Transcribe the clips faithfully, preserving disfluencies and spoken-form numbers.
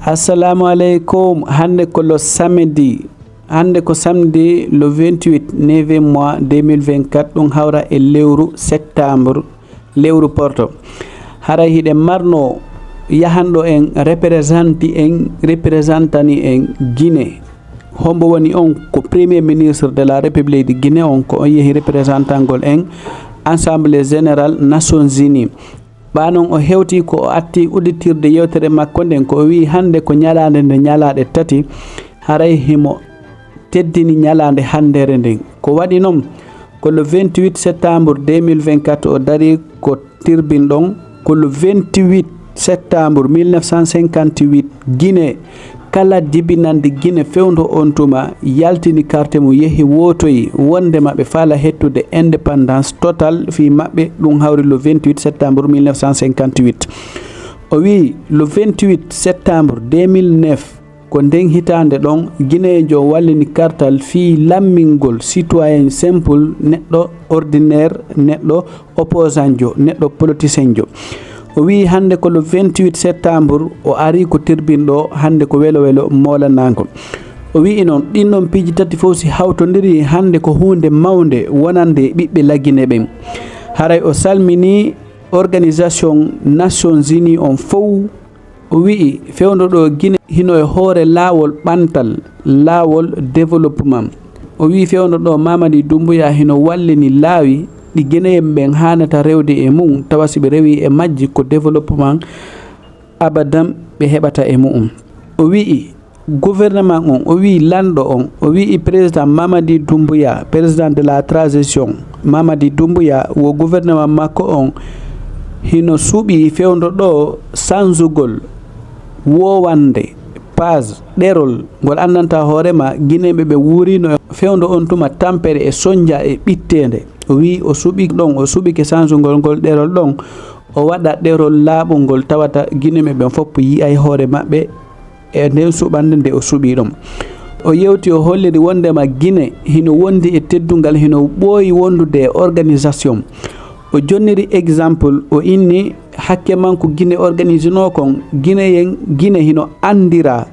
Assalamu aleykum. Hannde ko lo samedi. Hannde ko samedi, le vingt-huit neuvième mois deux mille vingt-quatre, ɗum hawra e lewru septembre, lewru porto. Haray hiɗen marno yahanɗo en représenté en, représentani en Guinée. Hombo woni on? Ko premier ministre de la République de Guinée on, ko on yehi représentangol en Assemblée Générale Nations Unies. Ɓaa non o hewti ko o atti udditirde yewtere makko nden, ko o wi'i hannde ko ñalaande nde ñalaaɗe tati, haray himo teddini ñalaande hanndere nden. Ko waɗi non, ko le vingt-huit septembre deux mille vingt-quatre o dari ko tirbin ɗon, ko le vingt-huit septembre mille neuf cent cinquante-huit, Guinée, kala jibinande Guinée fewndo on tuma yaltini carte mum, yehi wootoyi wondema ɓe faala hettude indépendance total fii maɓɓe. Ɗum hawri le vingt-huit septembre mille neuf cent cinquante-huit. O wi'i le vingt-huit septembre deux mille neuf, ko nden hitaande ɗon Guineejo wallini kartal fii lammingol citoyen simple, neɗɗo ordinaire, neɗɗo opposantjo, neɗɗo politicienjo. O wi'i hannde ko le vingt-huit septembre, o ari ko tirbin ɗo, hannde ko welo welo moolanaango. O wi'i non, ɗin ɗon piiji tati fof si hawtondiri, hannde ko huunde mawnde wonande ɓiɓɓe Lagine ɓen. Haray o salmini Organisation Nations Unies on fow. O wi'i, fewndo ɗo Gine hino e hoore laawol ɓantal, laawol développement. O wi'i, fewndo ɗo Mamadi Doumbouya hino wallini laawi ɗi Guinéen ɓen haanata rewde e mum, tawa si ɓe rewi e majji ko développement abadan ɓe heɓata e mu'um. O wi'i, gouvernement on, o wi'i lanɗo on, o wi'i président Mamadi Doumbouya, président de la transition, Mamadi Doumbouya, wo gouvernement makko on hino suɓi fewndo ɗo sanzugol wowande, page, ɗerol ngol anndanta hoore ma Guinéeɓe ɓe wuurino fewndo on tuma tampere e sonja e ɓitteende. O wi'i o suɓi ɗon, o suɓike sanzugol ngol ɗerol ɗon, o waɗa ɗerol laaɓungol tawata Guinéeɓe ɓen fof yi'ay hoore maɓɓe e nden suɓannde nde o suɓi ɗon. O yewti, o holliri wondema Gine hino wondi e teddungal, hino ɓooyi wondude e organisation. O jonniri exemple, o inni hakke man ko Gine organisino kon, Guinéen, Gine hino anndira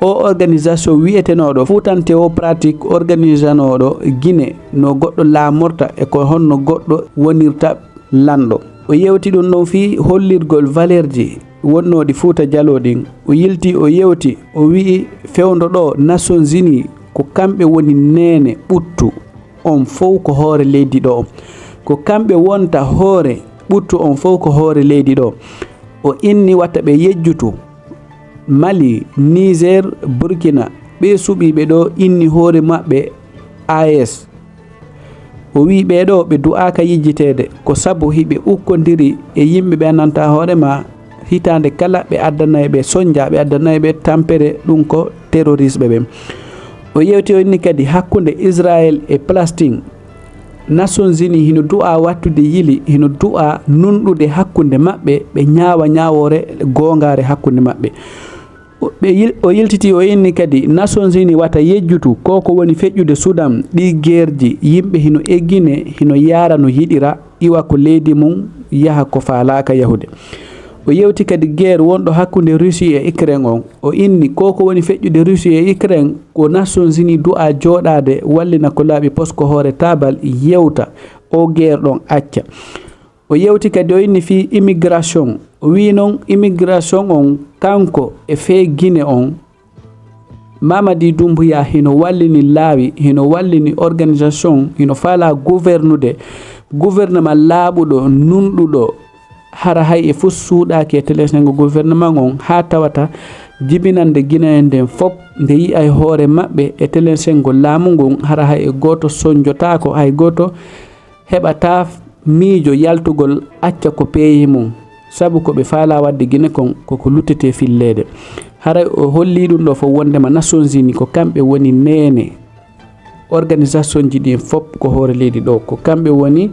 o organisation wi'etenooɗo Fuutante o pratique organisanooɗo Gine no goɗɗo laamorta e ko honno goɗɗo wonirta lanɗo. O yewti ɗum ɗon fii hollirgol valeur ji wonnooɗi Fuuta Jaloo ɗin. O yilti, o yewti, o wi'i fewndo ɗo Nations Unies ko kamɓe woni neene ɓuttu on fow ko hoore leydi ɗo. Ko kamɓe wonta hoore ɓuttu on fow ko hoore leydi ɗo. O inni wata ɓe yejjutu Mali, Niger, Burkina, ɓe suɓiiɓe ɗo inni hoore maɓɓe A E S. O wi'i ɓee ɗoo ɓe du'aaka yejjiteede ko sabu hiɓe ukkondiri e yimɓe ɓe anndantaa hoore maa hitaande kala ɓe addanay ɓe sonnja, ɓe addanay ɓe tampere, ɗum ko terroriste ɓe ɓen. O yewti o inni kadi hakkunde Israel e Palestine, Nations Unies hino du'aa wattude yili, hino du'aa nunɗude hakkunde maɓɓe, ɓe ñaawa ñaawoore goongaare hakkunde maɓɓe. O, ɓe yil-, o yiltiti, o inni kadi, Nations Unies wata yejjutu ko ko woni feƴƴude Sudan, ɗii geerji, yimɓe hino e Gine, hino yaara no yiɗira, iwa ko leydi mum, yaha ko faalaaka yahude. O yewti kadi guerre wonɗo hakkunde Russie e Ukraine on. O inni ko ko woni feƴƴude Russie e Ukraine ko Nations Unies du'aa jooɗaade, wallina ko laaɓi pos ko hoore taabal, yewta o guerre ɗon acca. O yewti kadi, o inni fii immigration. O wi'i non immigration on kanko e fee Gine on, Mamadi Doumbouya hino wallini laawi, hino wallini organisation, hino faalaa gouvernude, gouvernement laaɓuɗo, nunɗuɗo, hara hay e fus suuɗaaki e telesengo gouvernement on, haa tawata jibinande Gine en nden fop nde yi'ay hoore maɓɓe e telesengo laamu ngun, hara hay e gooto sonnjotaako, hay gooto heɓataa miijo yaltugol acca ko peeyi mum, sabu ko ɓe faalaa waɗde Gine kon ko ko luttetee filleede. Haray o hollii ɗum ɗoo fof wonndema Nations Unies ko kamɓe woni neene organisation ji ɗin fof ko hoore leydi ɗoo, ko kamɓe woni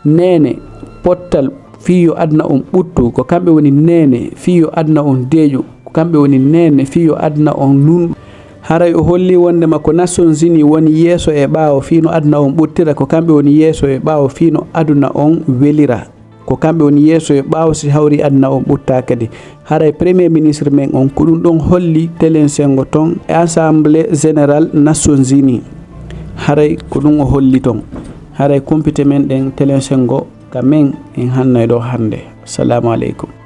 neene pottal fii yo aduna on ɓuttu, ko kamɓe woni neene fii yo aduna on deeƴu, ko kamɓe woni neene fii yo aduna on nunɗu. Haray o holli wonndema ko Nations Unies woni yeeso e ɓaawo fii no aduna on ɓuttira, ko kamɓe woni yeeso e ɓaawo fii no aduna on welira. Ko kamɓe woni yeeso e ɓaawo si hawri aduna o ɓuttaa kadi. Haray premier ministre men on ko ɗum ɗon holli telen sengo ton e assemblée générale Nations Unies. Haray ko ɗum o holli ton. Haray kumpite men ɗen telen sengo ka men en hannay ɗo hannde. Salamu aleykum.